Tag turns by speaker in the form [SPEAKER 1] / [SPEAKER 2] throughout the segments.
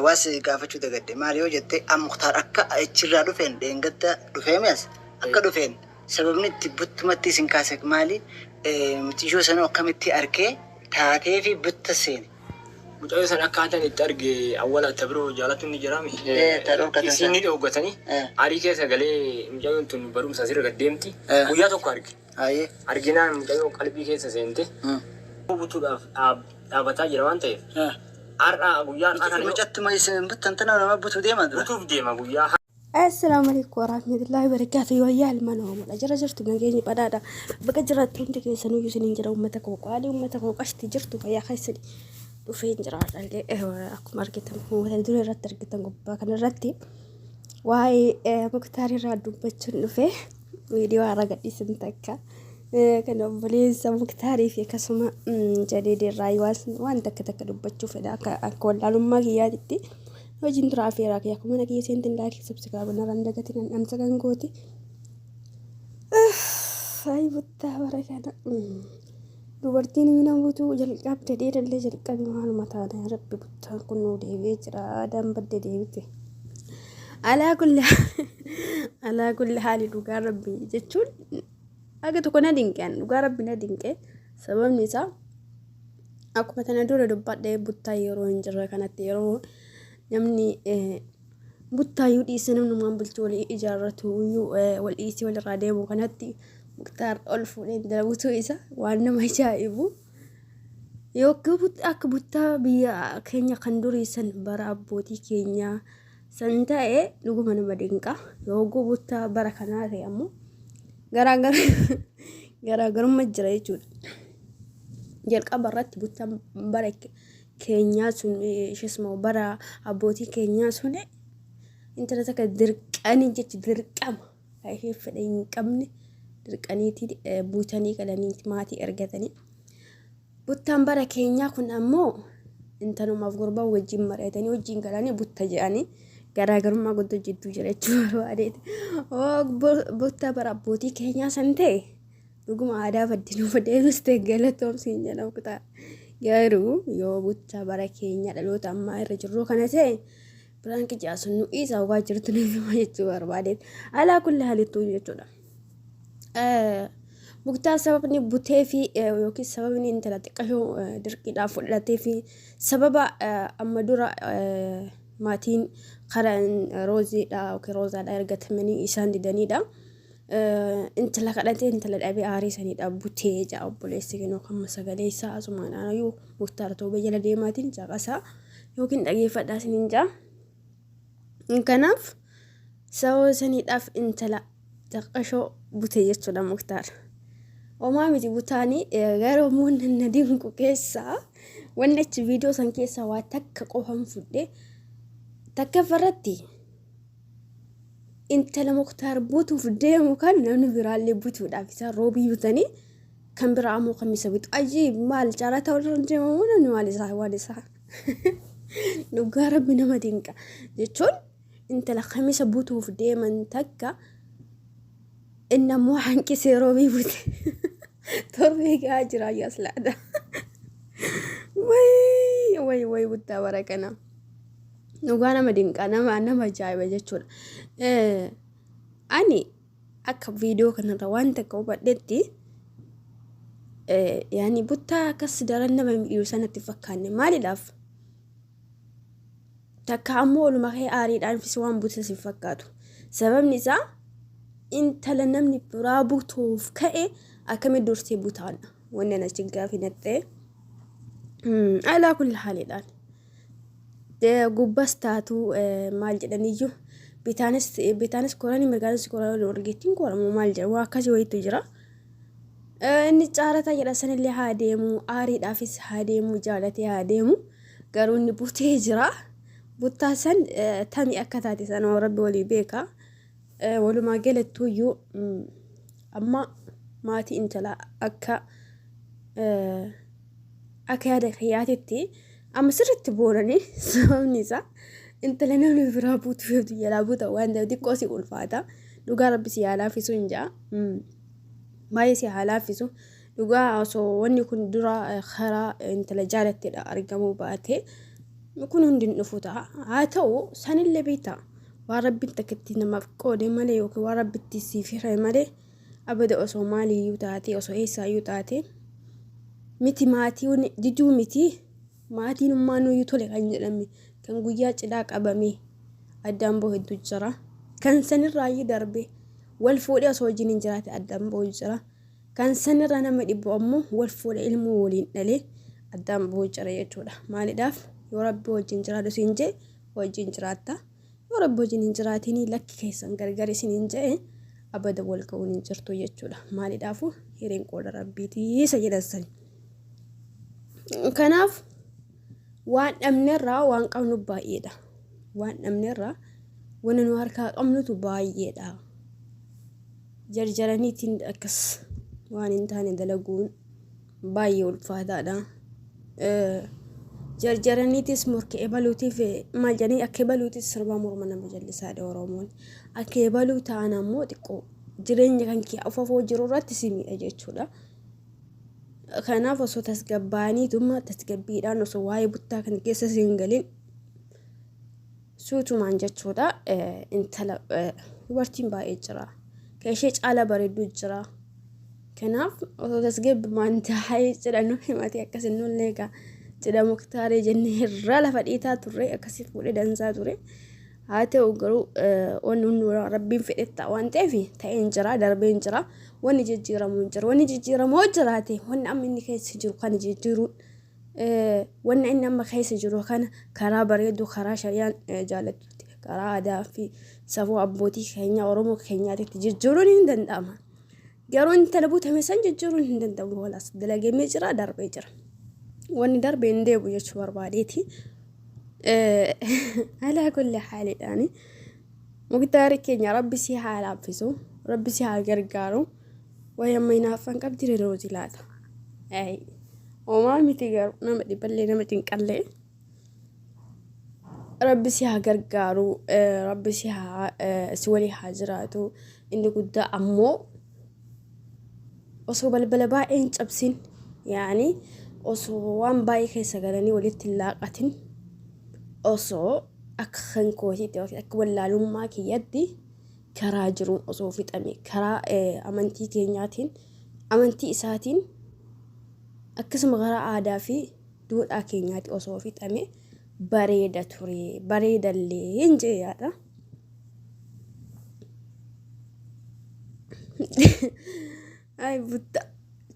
[SPEAKER 1] Waa si gaafachuu dagadhe maal yoo jette an Muktaar akka achirraa dhufeen dheengadda dhufeemi as akka dhufeen sababni itti buttumatti isin kaase maali muciyyoo sanuu akkamitti arkee taateefi butta seene.
[SPEAKER 2] Mucayyoo san akkaataan itti arge awwala ta biroo jaalatuun ni jiraami.
[SPEAKER 1] Ta dhorkatan
[SPEAKER 2] Isiin
[SPEAKER 1] san.
[SPEAKER 2] ni dhooggatani. Arii keessa galee mucayyoon tun barumsa asirra gad deemti. Guyyaa tokko arge.
[SPEAKER 1] Hayyee.
[SPEAKER 2] Arginaan mucayyoo qalbii keessa seente. Butuudhaaf dhaabataa jira waan ta'eef. Har'a guyyaa har'aa kana yoo
[SPEAKER 1] Mucattuma isin buttan tana nama butuu deema dura.
[SPEAKER 2] Butuuf deema guyyaa.
[SPEAKER 3] Assalaamu alaikum warahmatullahi wabarakatuh. Yoo ilmaan Oromoodha. Jira jirtu nageenyi badhaadha. Bakka jiraattu hundi keessanuu isiniin jira uummata koo qaalii uummata koo qashti jirtu fayyaa keessani dhufeen jira har'allee akkuma argitan mata duree irratti argitan gubbaa kanarratti waa'ee Muktaar irraa dubbachuun dhufe viidiyoo har'a gadhiisan takka kan obboleessa Muktaarii fi akkasuma Jadiid irraa waan takka takka dubbachuu fedha akka wallaalummaa kiyyaatitti. Hojiin tura afeeraa kiyya akkuma mana kiyya seentin laayikii sabskiraayib narraan dagatin an dhamsa kan gooti. Ay buttaa bara kana. Dubartiin mina butuu jalqabde dhiirallee jalqabe maaluma taana yaa rabbi buttaan kun nuu deebi'ee jira aadaan badde deebite. Alaa kulli alaa kulli haali dhugaa rabbi jechuun aga tokko na dinqe an dhugaa rabbi na dinqe sababni isaa Akkuma tana dura dubbadhe buttaa yeroo hin jirre kanatti yeroo namni buttaayyuu dhiisee namnummaan bultii walii ijaarratu iyyuu wal dhiisee walirraa deemu kanatti Muktaar ol fuudhee intala butuu isa waan nama ajaa'ibu. Yookiin akka buttaa biyya keenya kan durii san bara abbootii keenyaa san ta'e dhuguma nama dinqa. Yoo buttaa bara kanaa ta'e ammoo garaagarummaa jira jechuudha. Jalqaba irratti buttaan bara keenyaa sun ishees moo bara abbootii keenyaa sun intala takka dirqanii jechi dirqama kan isheen fedha hin qabne dirqaniitii buutanii galanii maatii ergatanii. Buttaan bara keenyaa kun ammoo intalumaaf gurbaan wajjin mari'atanii wajjin galanii butta jedhanii garaagarummaa guddoo jidduu jira jechuu barbaadeeti. Buttaa bara abbootii keenyaa san ta'e dhuguma aadaa badde nuuf deebiste galatoom siin jedha kutaa. Garuu yoo buttaa bara keenya dhaloota ammaa irra jirru kana ta'e piraanki jaasun nu dhiisa waa jirtu nu hima jechuu barbaadeet. Alaa kulli haalittuu jechuudha. Muktaar sababni butee fi yookiin sababni intala xiqqashoo dirqiidhaan fudhatee fi sababa amma dura maatiin karaa rooziidha yookiin roozaadha ergatamanii isaan didaniidha. Intala kadhatee intala dhabee aarii saniidha butee ja'a obboleessi kennu kan sagalee isaa asumaan aanayyuu Muktaar Toobee jala deemaatiin caqasaa yookiin dhageeffadhaa isiniin ja'a. Kanaaf sababa saniidhaaf intala xiqqashoo bute jechuudha Muktaar. Homaa miti butaanii garuu immoo na dinqu keessaa wanni achi viidiyoo san keessaa waa takka qofan fudhe takkaffaa irratti intala Muktaar butuuf deemu kan namni biraallee butuudhaaf isaan roobii butanii kan biraa ammoo kan isa bitu ajiib maal caalaa ta'uu irra deemamu namni maal isaa waan isaa dhugaa rabbi nama dinqa jechuun intala kamisa butuuf deeman takka inni ammoo hanqisee roobii bute torbee gahaa jira ayyaas laata way way way buttaa bara kana dhugaa nama dinqa nama nama ajaa'iba jechuudha ani akka viidiyoo kanarra waan takka hubadhetti yaani buttaa akkas daran nama miidhu sanatti fakkaanne maaliidhaaf Takka ammoo oluma kee aariidhaanfis waan bute si fakkaatu. Sababni isaa intala namni biraa butuuf ka'e akkamitti dursee butaadha. Wanni ana achi gaafi nattee. Alaa kulli haaliidhaan. Gubbas taatu maal jedhaniyyuu bitaanis bitaanis koranii mirgaanis koranii orgeettiin koramu maal jedhu waa akkasii wayiitu jira. Inni caarataa jedha sanillee haa deemu aariidhaafis haa deemu jaalatee haa deemu. Garuu inni butee jira. Buttaa san tami akka taate sana rabbi walii beeka. Walumaa galattuuyyuu amma maatii intalaa akka akka yaada kiyyaatitti Amma sirriitti boonanii sababni isaa intala namni biraa buutu feetu jalaa buuta waan ta'eef xiqqoo si ulfaata. Dhugaa rabbi si haa laaffisu hin ja'a. Baay'ee si haa laaffisu. Dhugaa osoo wanni kun dura karaa intala jaalattedha argamuu baate kun hundi hin dhufu ta'a. Haa ta'u sanillee beektaa waan rabbiin takka itti namaaf qoode malee yookiin waan rabbi itti siif hire malee abada osoo maaliyyuu taate osoo eessaayyuu taate miti maatii diduu miti maatiin ummaanuu tole kan jedhame kan guyyaa cidhaa qabame addaan bahu hedduu jira. Kan sanirraayyuu darbe wal fuudhee osoo wajjin hin jiraate addaan bahu jira. Kan sanirra nama dhibbu ammoo wal fuudhee ilmoo waliin dhalee addaan bahu jira jechuudha. Maalidhaaf yoo rabbi wajjin jiraadhu siin jee wajjin jiraatta. Yoo rabbi wajjin hin jiraatinii lakki keessan gargar isin hin jee abada wal ga'uun hin jirtu jechuudha. Maalidhaafu hireen qooda rabbiitii isa jedhan sani. Kanaaf waan dhabnerraa waan qabnu baay'eedha. Waan dhabnerraa wanni nu harkaa qabnutu baay'eedha. Jarjaraniitiin akkas waan hin taane dalaguun baay'ee ulfaataadha. Jarjaraniitis morki ebaluutiif maal jedhanii akka ebaluutis sirbaa morma nama jallisaadha Oromoon. Akka ebaluu ta'an ammoo xiqqoo jireenya kan kee afafoo jiru irratti si miidha jechuudha. Kanaaf osoo tasgabbaa'aniituma tasgabbiidhaan osoo waa'ee buttaa kana keessa hin galin suutumaan jechuudha. Intala dubartiin baay'ee jira. Kan ishee caala bareedduu jira. Kanaaf osoo tasgabbimaan taa'ee cidha nu himate akkas nullee egaa cidha muktaaree jennee irra lafa dhiitaa turre akkasii fuudhee dansaa ture. Haa ta'u garuu wanni hundi rabbiin fedhe ta'a waan ta'eef ta'een jira darbeen jira wanni jijjiiramu hin jiru wanni jijjiiramu hoo jiraate wanni amma inni keessa jiru kana jijjiiruun wanni inni amma keessa jiru kana karaa bareedu karaa shari'aan jaallattutti karaa aadaa fi safuu abbootii keenya Oromoo keenyaatitti jijjiiruun hin danda'ama. Garuu intala butame san jijjiiruun hin danda'amu walaas dalagamee jira darbee jira. Wanni darbe hin deebi'u jechuu barbaadeeti. Alaa kulli haaliidhaani. Muktaari keenya rabbi si haa laaffisu rabbi si haa gargaaru. Wayi amma hinaaffaan qabdi rerooti laata. Homaa miti garuu nama dhibballee nama cinqallee. Rabbi si haa gargaaru rabbi si haa si walii haa jiraatu inni guddaa ammoo osoo balbala baay'ee hin cabsin yaani osoo waan baay'ee keessa galanii walitti hin laaqatin osoo akka kan kootiitti yookiin akka wallaalummaa kiyyatti karaa jiruun osoo fixame karaa amantii keenyaatiin amantii isaatiin akkasuma karaa aadaa fi duudhaa keenyaati osoo fixame bareeda ture bareedallee hin jee yaada. Ay butta.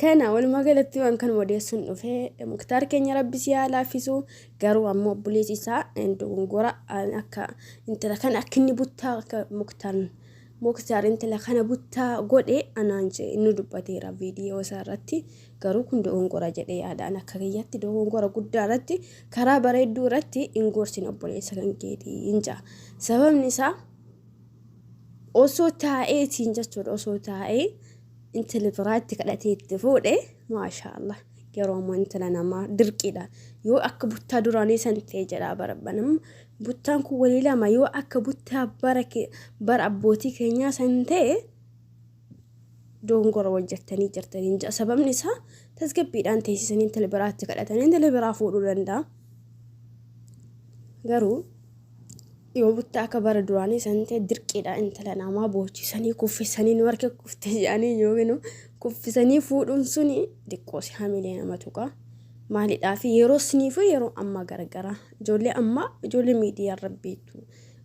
[SPEAKER 3] Kana walumaa galatti waan kan odeessuun dhufe Muktaar keenya rabbi si haa laaffisu garuu ammoo obboleessi isaa dogongora akka intala kana akka inni buttaa akka Muktaar Muktaar intala kana buttaa godhe anaan jee inni dubbateera viidiyoo isaa irratti Garuu kun dogongora jedhee yaada. An akka kiyyatti dogongora guddaa irratti karaa bareedduu irratti hin gorsin obboleessa kan keetii hin ja'a. Sababni isaa osoo taa'eetiin jechuudha osoo taa'ee intala biraa itti kadhatee itti fuudhe maashaallah yeroo ammaa intala namaa dirqiidha yoo akka buttaa duraanii san ta'e jedhaa barabbanam buttaan kun walii lama yoo akka buttaa bara bara abbootii keenyaa san ta'e dogongora hojjettanii jirtanii jedha. Sababni isaa tasgabbiidhaan teessisanii intala biraatti kadhatanii intala biraa fuudhuu danda'a. Garuu yoo buttaa akka bara duraanii san ta'e dirqiidha intala namaa boochisanii kuffisanii nu harka kufte jedhanii yookiin kuffisanii fuudhuun suni xiqqoo si hamilee nama tuqa. Maalidhaa fi yeroo siniifuu yeroo ammaa garagara. Ijoollee ammaa ijoollee miidiyaa irra beektu.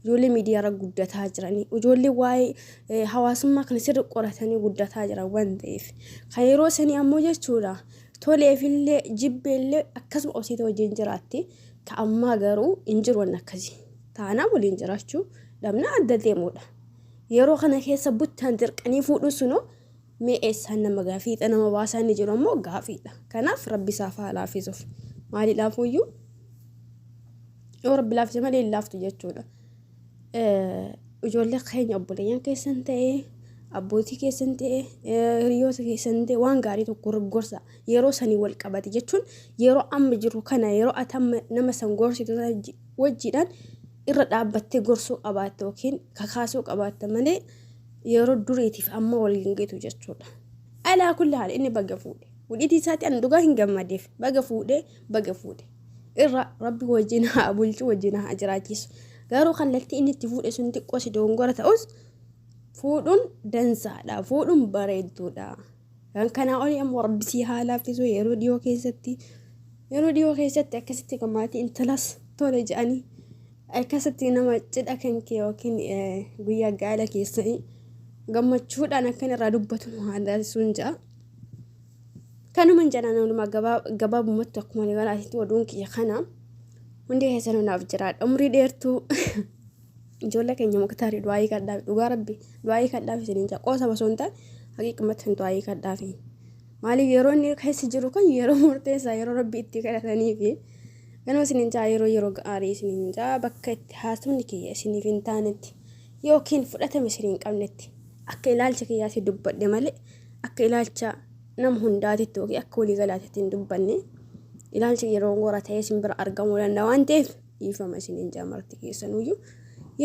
[SPEAKER 3] Ijoollee miidiyaarra guddataa jiranii, ijoollee waa'ee hawaasummaa kana sirri qoratanii guddataa jiran waan ta'eef. Kan yeroo sanii ammoo jechuudha toleefillee jibbeellee akkasuma obsiita wajjin jiraatti. Ka ammaa garuu hin jiru wanni akkasii. Taanaa waliin jiraachuu dhabna adda deemuudha. Yeroo kana keessa buttaan dirqanii fuudhuu sunoo mee eessaan nama gaafiixa nama baasaa inni jiru ammoo gaafiidha. Kanaaf rabbi isaaf haa laafisuuf. Maaliidhaafuyyuu yoo rabbi laaffise malee hin laaftu jechuudha. Ijoollee keenya obboleeyyan keessan ta'ee Abbootii keessan ta'e hiriyoota keessan ta'e waan gaarii tokko gorsa yeroo sanii wal qabate jechuun yeroo amma jiru kana yeroo ati amma nama san gorsitu wajjiidhaan irra dhaabbattee gorsuu qabaatta yookiin kakaasuu qabaatta malee yeroo duriitiif amma wal hin gitu jechuudha. Alaa kulli haala inni baga fuudhe. Fuudhiitii isaatti ani dhugaa hin gammadeef baga fuudhe baga fuudhe. Irra rabbi wajjin haa bulchu wajjin haa jiraachisu. Garuu kallattii inni itti fuudhe sun xiqqoo si dogongora ta'us fuudhuun dansaadha. Fuudhuun bareedduudha. Kan kanaa olii ammoo rabbi sii haa laaffisu yeroo dhiyoo keessatti yeroo dhiyoo keessatti akkasitti kan maatii intalas tole jedhanii akkasitti nama cidha kan kee yookiin guyyaa gaa'ela keessanii gammachuudhaan akkan irraa dubbatu nu haa taasisuun ja'a. Kanuman jedhan walumaa gabaabumatti akkuma galaatitti oduun kiyya kana hundi keessanuu naaf jiraadha. Umrii dheertuu ijoollee keenya Muktaarii du'aayii kadhaaf dhugaa rabbi du'aayii kadhaaf isiniin jedha qoosa osoo hin taane haqiiqumatti hin du'aayii kadhaaf. Maaliif yeroo inni keessa jiru kan yeroo murteessaa yeroo rabbi itti kadhatanii fi ganama isiniin jedha yeroo yeroo gaarii isiniin jedha bakka itti haasofni kiyya isiniif hin taanetti yookiin fudhatama isin hin qabnetti akka ilaalcha kiyyaatti dubbadhe malee akka ilaalcha nama hundaatitti yookiin akka waliigalaatitti hin dubbanne ilaalcha yeroo ngora ta'ee isin bira argamuu danda'a waan ta'eef dhiifama isiniin jedha marti keessanuyyuu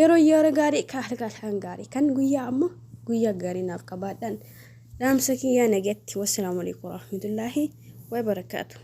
[SPEAKER 3] yeroo yeroo gaarii kan halkan gaarii kan guyyaa ammoo guyyaa gaarii naaf qabaadhaan dhaamsa kiyyaa nagatti wassalaamu alaikum warahmatullaahi wabarakaatu.